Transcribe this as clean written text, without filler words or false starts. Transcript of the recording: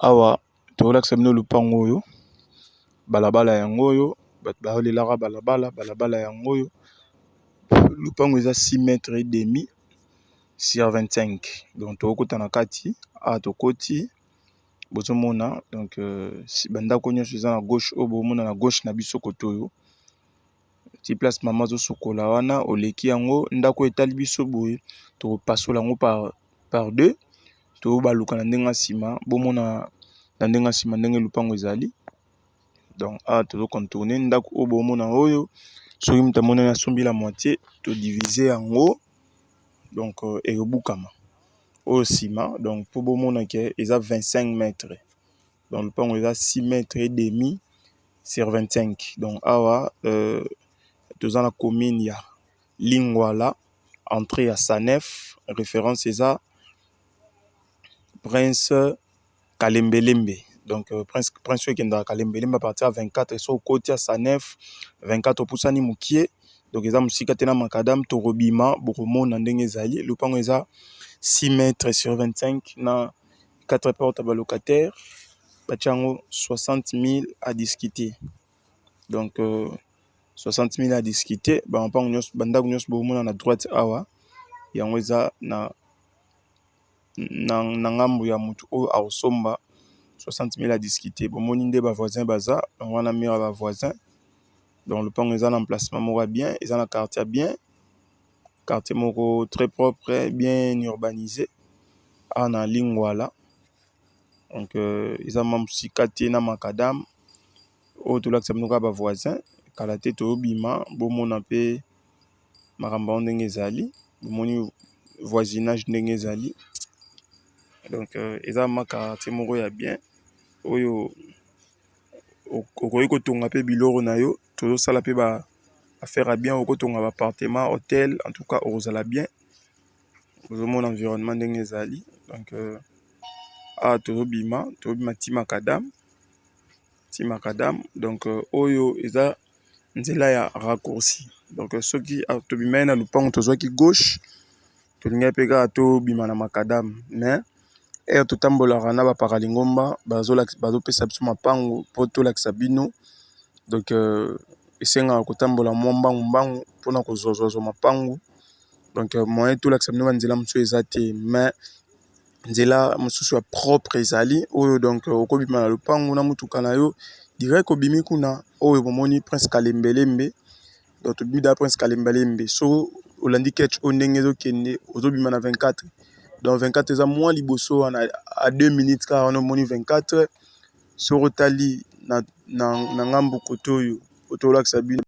Awa tozolakisa bino lupango oyo balabala yango oyo bato baolelaka balabala balabala yango oyo lupango eza 6 mètre et demi sur 25 donc tokokota na kati awa tokoti bozomona donc bandako nyonso eza na gauche oyo bomona na gauche na biso kote oyo ti place mama azosukola wana oleki yango ndako etali biso boye tokopasola yango par deux tobaluka na ndenge nsima bomona na ndenge nsima ndenge lupango ezali. Donc awa tozocontourne ndako oyo bomona oyo soki moto amonani asombi la moitié, todivise yango donc ekobukama oyo nsima. Donc mpo bomona ke eza 25 mètre, donc lupango eza 6 mètre et demi sur 25. Donc awa toza na commune ya Lingwala, entrée ya Sanef, référence eza Prince Kalembelembe. Donc prince oyo ekendaka Kalembelembe à partir ya 24, so okoti ya Sanef 24, opusani mokie, donc eza mosika te na macadam. Tokobima bokomona ndenge ezali. Lupango eza 6 mètres sur 25 na 4 porte ya balocataire, batia yango 60 000 à discuter. Donc 60 000 à discuter. Bampango nyonso, bandako nyonso bomona na droite awa, yango eza na ngambu ya motu oyo akosomba, 60 000 à discuter. Bomoni nde bavoisin baza bango wana, mur ya bavoisin. Donc lopango eza na emplacement moko ya bien, eza na quartier ya bien, quartier moko très propre, bien urbanisé awa na Lingwala. Donc eza mwa mosika te na macadam oyo tolakisa bino kaka bavoisin. Kala te tobima bomona mpe makambo yango ndenge ezali, bomoni voisinage ndenge ezali. Donc eza ma quartier moko ya bien oyo okoki kotonga mpe biloko na yo. Tozosala mpe ba affaire ya bien, okotonga baappartement, hôtel, en tout cas okozala bien. Ozomona environnement ndenge ezali. Donc awa tozobima, tozobima ti macadam, ti macadam. Donc oyo eza nzela ya raccourci. Donc soki tobimai na lupango, tozwaki gauche, tolingaki mpe kaka tobima na macadam, mais ere totambolaka na bapaka lingomba bazopesa biso mapango mpo tolakisa bino. Donc esengaka kotambola mwa mbangu mbangu mpona kozwazwazwa mapangu. Donc moyen tolakisa bino banzela mosusu eza te, mais nzela mosusu ya propre ezali oyo. Donc okobima na lopango na motuka na yo direct, obimi kuna oyo bomoni Prince Kalembelembe. Donc tobimi da Prince Kalembelembe, so olandi ketch oyo ndenge ezokende, ozobima na 24. Donc 24 eza mwa liboso wana, a 2 minutes kaka wana omoni 24. Soki otali na ngambu kote oyo, tolakisa bino.